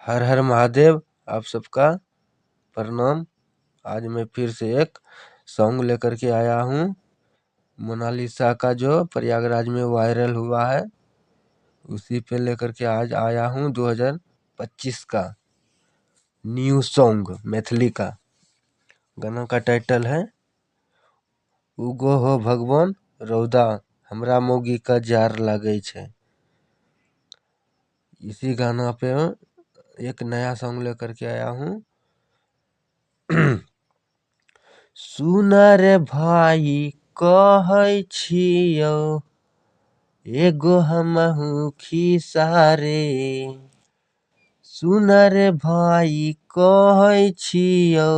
हर हर महादेव। आप सबका प्रणाम। आज मैं फिर से एक सॉन्ग लेकर के आया हूँ, मोनालिसा का जो प्रयागराज में वायरल हुआ है उसी पे लेकर के आज आया हूँ। 2025 का न्यू सॉन्ग मैथिली का गाना का टाइटल है उगो हो भगवान रौदा हमरा मौगी का जार लागै छै। इसी गाना पे एक नया सॉन्ग लेकर के आया हूँ। सुन रे भाई कहै छियौ एगो हमहू खिस्सा रे, सुन रे भाई कहै छियौ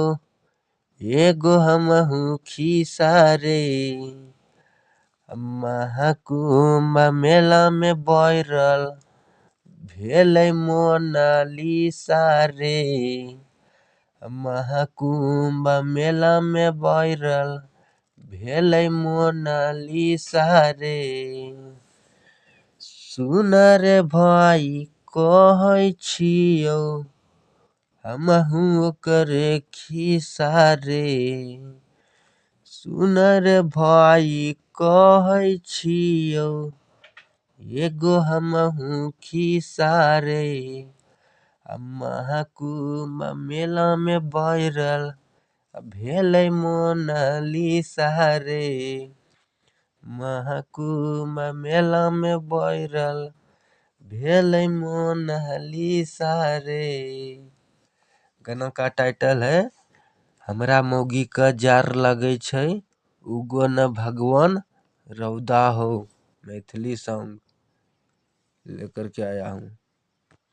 एगो हमहू खिस्सा रे। महाकुम्भ मेला में वायरल भेलै मोनालिसा रे, महाकुम्भ मेला में वायरल भेलै मोनालिसा रे। सुन रे भाई कहै छियौ हमहू ओकरे खिस्सा रे, सुन रे भाई कहै छियौ एगो हमहू खिस्सा रे। महाकुम्भ मेला में वायरल भेलै मोनालिसा रे, महाकुम्भ मेला में वायरल भेलै मोनालिसा रे। गाना का टाइटल है हमरा मौगी का जार लागै छै उगो न भगवान रौदा हो। मैथिली सॉन्ग लेकर के आया हूँ।